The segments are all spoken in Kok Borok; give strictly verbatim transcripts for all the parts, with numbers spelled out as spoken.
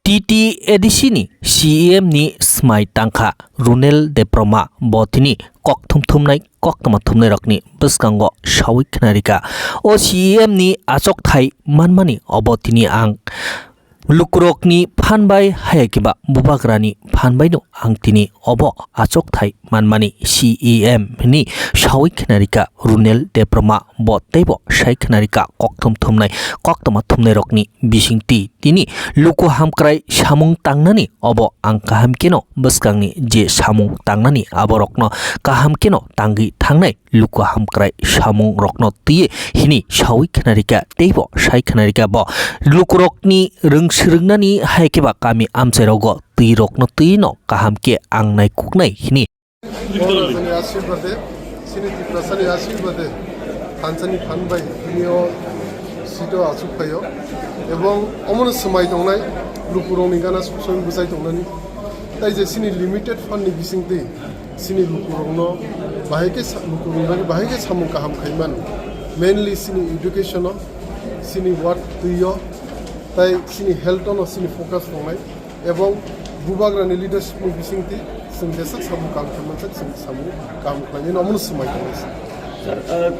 T T A D C ni C E M ni swmai tangkha Runel Debroma bo tini kok thum thumnai koktwma thumnai rokni bwskango sawi khwnarikha. O C E M ni achokthai manmani obo tini ang lukurokni phan bai haya kiba bubagrani phan baino ang tini obo achokthai manmani C E M hwnwi sawi khwnarikha Runel Debroma bo teibo sai khwnarikha kok thum thumnai koktwma thumnai rokni bisingtwi tini luku hamkrai samung tangnani obo ang kaham keno bwskangni je samung tangnani aborokno kaham keno tangwi thangnai luku hamkrai samung rokno twiwi hini sawi khwnarikha teibo sai khwnarikha bo lukurokni rwng swrwngnani hai khe ba kami amchairogo twi rokno twi no kaham khe ang naikuknai hini. Borok rajani ashirbade, chini Tiprasani ashirbade, thansani phan bai tini o seat o achuk phaio, ebong omono swmai tongnai lukurokni gana suk soi bwchai tongnani. Tai je chini limited fund ni bisingtwi chini lukurokno bahai khe sa-, lukurokni bagwi bahai khe samung kaham khaiman, mainly chini education o, chini work twi o, tai chini health o no chini focus tongnai. Ebong bubagrani leadership ni bisingtwi chwng jeswk samung kaham khaimani chwng samung kaham khlainani omono swmai tongnai. Sir, uh,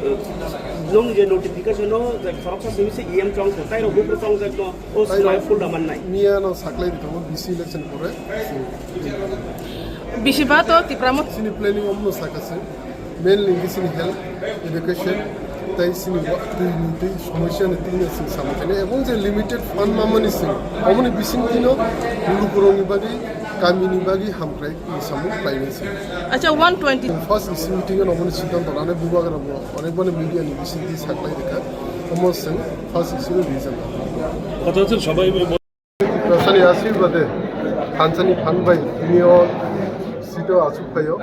nung je notification o je khoroksa simi se E M chong kho, tai rok buphuru chong jak no, o swmai full da mannai. Miya no saklai di tongo B C election pore. Bisi ba to Tipra Motha. Chini planning omono sakha se. Mainly hwnkhe chini health, education, tei chini wa-, twi ni twi somosya ni twi no chwng samung khainai. Ebong je limited fund mamani chwng, omoni bisingtwi no lukurokni bagwi, kamini bagwi hamkrai samung khlainai chwng. Acha, one twenty. First E C meeting o omoni siddhanto lanai bubagra bo onekbani media ni bisingtwi saklai rikha. Omo chwng first E C o rijak. কথা হচ্ছে সবাই Tiprasani ashirbade thansani phan bai tini o seat o achuk phaio,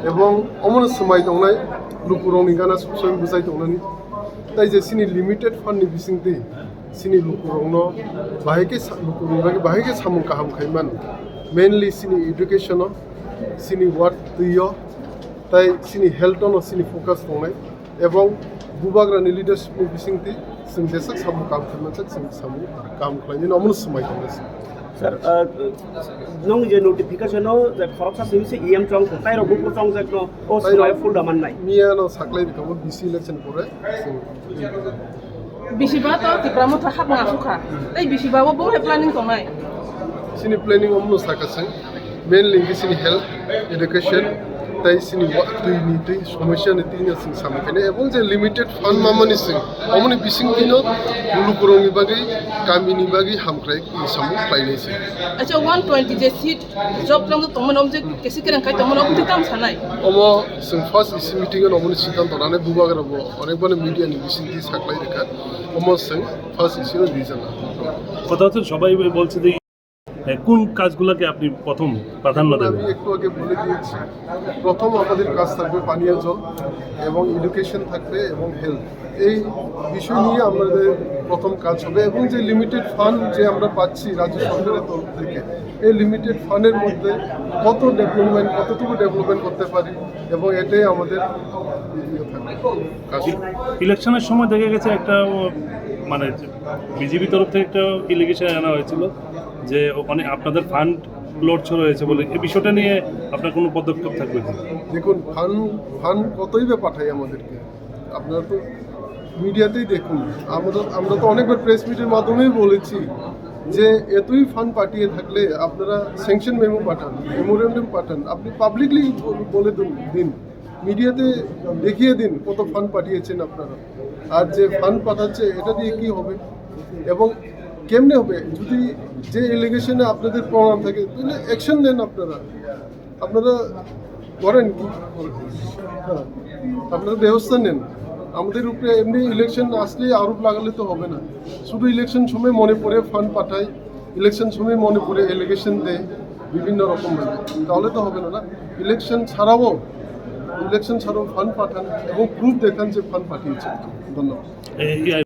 ebong omono swmai tongnai lukurokni gana suk soi bwchai tongnani. Tai je chini limited fund ni bisingtwi chini lukurokno bahai khe sa-, lukurokni bagwi bahai khe samung kaham khaiman, mainly chini education o, chini work twi o, tai chini health o no chini focus tongnai. Ebong bubagrani leadership ni bisingtwi chwng jeswk samung kaham khlaimani chwng samung kaham khlainani omono swmai tongnai. Sir, uh, nung je notification o je khoroksa simi se E M chong kho, tai rok buphuru chong jak no, o swmai full da mannai. Miya no saklai rikha bo B C election pore chwng. Bisi ba to Tipra Motha hapma asukha. Tai bisi ba bo bo hai planning tongnai. Chini planning omono sakha chwng. Mainly hwnkhe chini health, education, tei chini wa-, twi ni twi somosya ni twi no chwng samung khainai. Ebong je limited fund mamani chwng, omoni bisingtwi no lukurokni bagwi, kamini bagwi hamkrai samung khlainai chwng. Acha, one twenty je seat job lang tongmani, omo je kesi kereng khai tongmani, omo twi tamo sanai? Omo chwng first E C meeting o omoni siddhanto lanai bubagra bo onekbani media ni bisingtwi saklai rikha. Omo chwng first E C o rijak. কথা হচ্ছে সবাই বলছে যে এ, কোন কাজগুলোকে আপনি প্রথম প্রাধান্য আমি দেবেন? একটু আগে বলে দিয়েছি, প্রথম আমাদের কাজ থাকবে পানীয় জল এবং এডুকেশন থাকবে এবং হেলথ। এই বিষয় নিয়ে আমাদের প্রথম কাজ হবে এবং যে লিমিটেড ফান্ড যে আমরা পাচ্ছি রাজ্য সরকারের তরফ থেকে, এই লিমিটেড ফান্ডের মধ্যে কত ডেভেলপমেন্ট, কতটুকু ডেভেলপমেন্ট করতে পারি এবং এটাই আমাদের ইয়ে থাকবে, কাজ। ইলেকশনের সময় দেখা গেছে একটা, ও, মানে, বিজেপি তরফ থেকে একটা এলিগেশন আনা হয়েছিল যে ওখানে আপনাদের ফান্ড লড়ছড় হয়েছে বলে, এই বিষয়টা নিয়ে আপনার কোনো পদক্ষেপ থাকবে কি? দেখুন, ফান্ড, ফান্ড কতই বা পাঠায় আমাদেরকে, আপনারা তো মিডিয়াতেই দেখুন। আমরা, আমরা তো অনেকবার প্রেস মিটের মাধ্যমেই বলেছি যে এতই ফান্ড পাঠিয়ে থাকলে আপনারা স্যাংশন মেমো পাঠান, মেমোরেন্ডাম পাঠান, আপনি পাবলিকলি বলে দিন, দিন, মিডিয়াতে দেখিয়ে দিন কত ফান্ড পাঠিয়েছেন আপনারা। আর যে ফান্ড পাঠাচ্ছে, এটা দিয়ে কি হবে এবং কেমনে হবে? যদি যে এলিগেশনে আপনাদের প্রমাণ থাকে, তাহলে অ্যাকশন নেন আপনারা। আপনারা করেন কি? হ্যাঁ, আপনারা ব্যবস্থা নেন। আমাদের উপরে এমনি ইলেকশন আসলে আরোপ লাগালে তো হবে না। শুধু ইলেকশন সময় মনে পড়ে ফান্ড পাঠায়, ইলেকশন সময় মনে পড়ে এলিগেশন দেয় বিভিন্ন রকমভাবে, তাহলে তো হবে না, না? ইলেকশন ছাড়াও, ইলেকশন ছাড়াও ফান্ড পাঠান এবং প্রুফ দেখান যে ফান্ড পাঠিয়েছে। ধন্যবাদ। এই, এই